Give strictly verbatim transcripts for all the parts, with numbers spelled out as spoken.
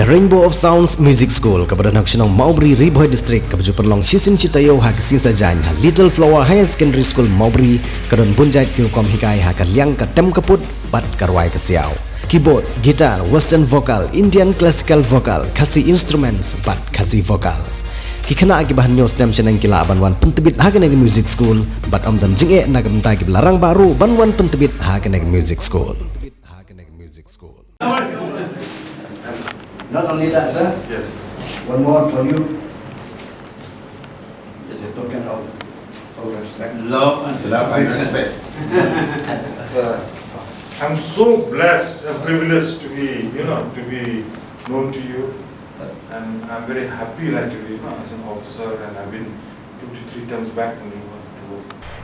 Rainbow of Sounds Music School, kaba don ha ka shnong Mawbri, Ri Bhoi District, kaba ju pynlong shisien shi taïew ha ka sngi Saitjaiñ ha Little Flower Higher Secondary School Mawbri, ka don bun jait ki rukom hikai ha ka liang ka tem ka put bad ka rwai ka siaw. Keyboard, guitar, western vocal, Indian classical vocal, Khasi instruments bad Khasi vocal. Ki khynnah kiba hynñiew snem shaneng ki lah ban wan pyntbit ha kane ka music school bad ym don jingeh na ka bynta kiba la rangbah ruh ban wan pyntbit ha kane ka music school. Not only that, sir. Yes. One more for you. As a token of, of respect. Love and Love and affection. Respect. Uh, I'm so blessed and privileged to be, you know, to be known to you. And I'm very happy, like, to be, you know, as an officer, and I've been two to three times back in the world.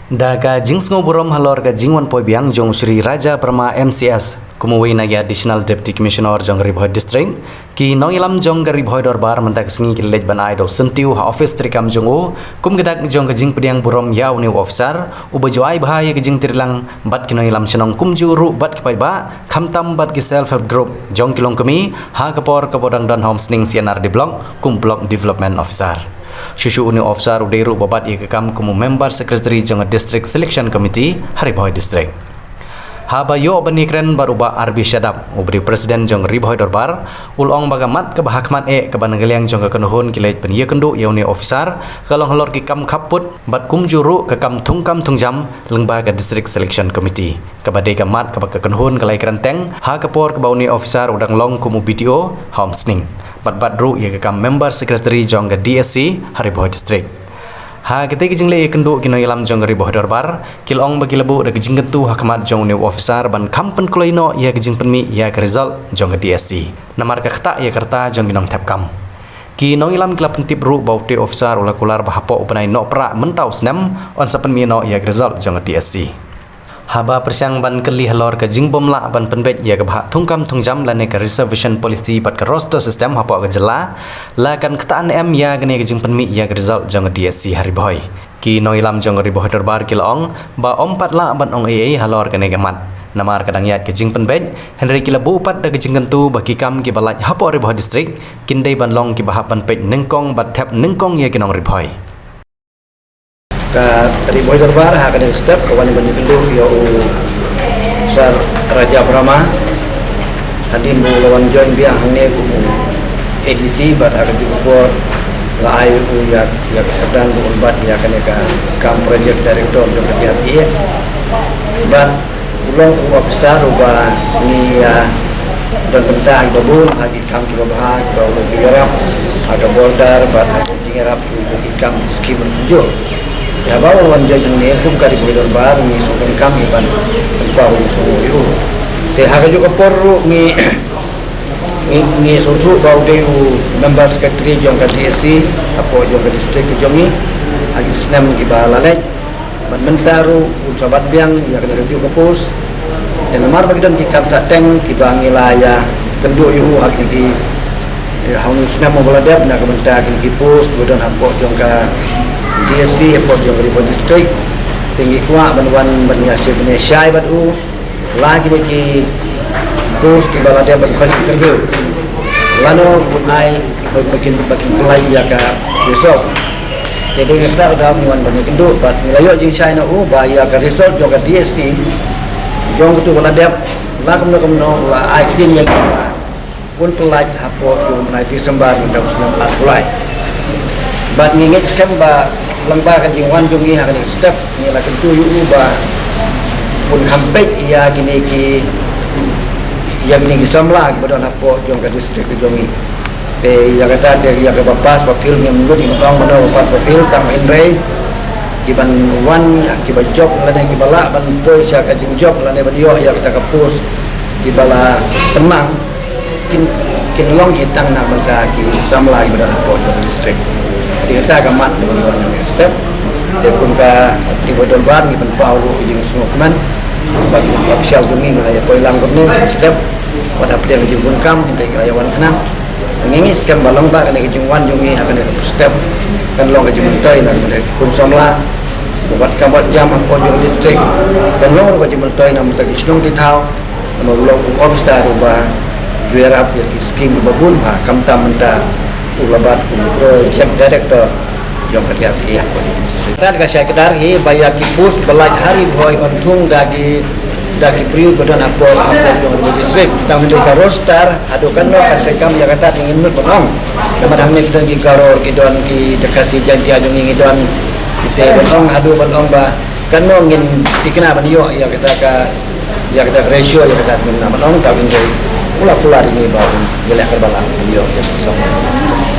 Da ka jingsngewburom halor ka jingwan poi biang jong u Shri Raja Brahma M C S kum uwei na ki Additional Deputy Commissioner jong Ri Bhoi District, ki nongïalam jong ka Ri Bhoi Dorbar mynta ka sngi ki leit ban ai da u syntiew ha office treikam jong u kum ka dak jong ka jingpdiang burom ïa une u officer uba ju ai bha ïa ka jingtreilang bad ki nongïalam shnong kumjuh ruh bad ki paidbah, khamtam bad ki self help group jong ki longkmie ha ka por kaba u dang don ha Umsning C and R D Block kum Block Development Officer. Shuh shuh une u officer u dei ruh ba bat ïa ka kam kum u member secretary jong ka District Selection Committee ha Ri Bhoi District. Haba ïoh ban ïakren bad u Bah R B Shadap, uba dei u president jong Ri Bhoi Dorbar, u la ong ba ka mat kaba ha khmat eh kaba na ka liang jong ka kynhun ki leit ban ïakynduh ïa une u officer ka long halor ki kam khappud bad kumjuh ruh ka kam thungkam thungjam lyngba ka District Selection Committee, kaba dei ka mat kaba ka kynhun ka la ïakren teng ha ka por kaba une u officer u dang long kum u B D O ha Umsning bad bat ruh ïa ka kam member secretary jong ka D S C ha Ri Bhoi District. Ha katei ka jingleit ïakynduh, ki nongïalam jong ka Ri Bhoi Dorbar ki la ong ba ki la buh da ka jingkyntu ha khmat jong une u officer ban kham pynkloi noh ïa ka jingpynmih ïa ka result jong ka D S C, namar ka ktah ïa ka rta jong ki nongthep kam. Ki nongïalam ki la pyntip ruh ba utei u officer u la kular ba hapoh u bnai Nohprah mynta u snem yn sa pynmih noh ïa ka result jong ka D S C. Haba pyrshang ban kylli halor ka jingbymlah ban pynbeit ïa ka bhah thungkam thungjam lane ka reservation policy bad ka roster system hapoh ka jylla, la kan ktah ne em ïa kane ka jingpynmih ïa ka result jong ka D S C ha Ri Bhoi. Ki nongïalam jong ka Ri Bhoi Dorbar ki la ong ba ym pat lah ban ong ei ei halor kane ka mat, namar ka dang ïaid ka jingpynbeit, hynrei ki la buh pat da ka jingkyntu ba ki kam kiba lait hapoh Ri Bhoi District kin dei ban long kiba hap ban peit nyngkong bad thep nyngkong ïa ki nong Ri Bhoi. Ka Ri Bhoi Dorbar ha kane ka step ka wan ban ïakynduh ïa u Sir Raja Brahma hadien ba u la wan join biang hangne kum u A D C bad ha kajuh ka por la ai u ïa, ïa ka kyrdan ba un bat ïa kane ka kam project director jong ka D R D A. Bad u long u officer uba ngi ïa don bynta ha kiba bun, ha ki kam kiba bha kiba u la ju ïarap ha ka border bad ha ka jingïarap ïa ki kam skim kumjuh. Te haba u wan join hangne kum ka Ri Bhoi Dorbar ngi sngewdonkam ïa ban pynpaw ruh sngewbha ïa u. Te ha kajuh ka por ruh ngi ngi, ngi sngewthuh ba u dei u member secretary jong ka D S C hapoh jong ka district ka jong ngi ha ki snem kiba la leit. Bad mynta ruh un sa bat biang ïa kane kajuh ka post. Te namar ba ki don ki kam sah teng kiba ngi la ïakynduh ïa u ha kine ki, eh, ha une u snem uba la dep na ka bynta kine ki post ba don hapoh jong ka D S C hapoh jong ka Ri Bhoi District. Te ngi kwah ban wan ban ïa shai, ban ïa shai bad u la kine ki post kiba la dep ban khot interview. Lano ban ai ba, ba kin, ba kin pynlait ïa ka result. Te dei na kata ka daw ngi wan ban ïakynduh bad ngi la ïoh jingshai na u ba ïa ka result jong ka D S C jong katu ba la dep la kumno kumno la ai ktien ïa ki ba un pynlait hapoh u bnai December mynta u snem arphew lai. Bad ngi ngeit skhem ba lyngba ka jingwan jong ngi ha kane ka step ngi la kyntu ïa u ba un kham peit ïa kine ki, ïa kine ki samla kiba don hapoh jong ka district ka jong ngi. Te ïa kata te ïa kaba pass ba fail ngim nud ngim ong mano ba pass ba fail, tang hynrei kiban wan kiba jop lane kiba lah ban poi sha ka jingjop lane ban ïoh ïa kata ka post kiba la pynmang kin, kin long hi tang na ka bynta ki samla kiba don hapoh jong ka district. Te kata ka mat kiba ngi wan ha kane ka step. Te kum ka Ri Bhoi Dorbar ngi pynpaw ruh ka jingsngewkmen ba ki official jong ngi ngi la ïa poi lang kumne ka step. Wat hapdeng ka jingbun kam hynrei ngi la ïa wan khnang. Ngi ngeit skhem ba lyngba kane ka jingwan jong ngi ha kane ka step kan long ka jingmyntoi na ka bynta ki khun samla. Wat kam wat jam hapoh jong ka district kan long ruh ka jingmyntoi na ka bynta ki shnong ki thaw. Namar u long u officer uba Ïarap ïa ki skim ba bun bha, khamtam mynta u la bat u project director jong ka T R T A ha District. Tad ka shai kdar hi ba ïa ki post ba lait ha Ri Bhoi Onthung da ki, da ki briew ba don ha por, ha por jong ka District. Tang mynta ka roster haduh katno kan treikam ïa kata ngim nud ban ong. Namar hangne ki don ki Garo, ki don ki Khasi Jaiñtia jong ngi, ngi don. Kita ban ong haduh ban ong ba katno ngin tikna ban ïoh ïa kata ka, ïa kata ka ratio, ïa kata ngin na ban ong, tang mynta pula pula dei ngi ba ïa leh kyrpad ban ïoh ïa ka song.